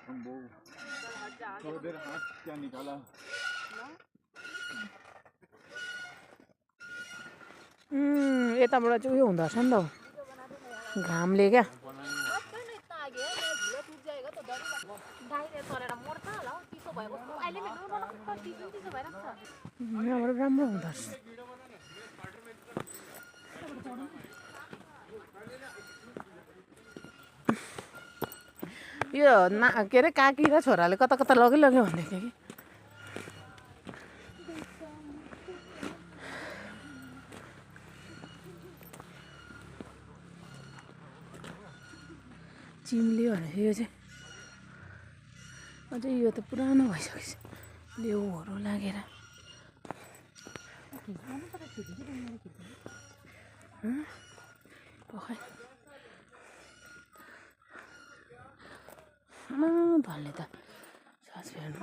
वो थोड़ी देर हाथ क्या निकाला यताबाट चाहिँ उयो हुँदो रहेछ नि त घामले क्या यहाँबाट राम्रो हुँदो रहेछ यो के अरे काकी र छोराले कता कता लग्यो भन्दै थियो कि चिम्ले भनेको यो चाहिँ अझै यो त पुरानो भइसकेछ लेउहरू लागेर धनले त सास फेर्नु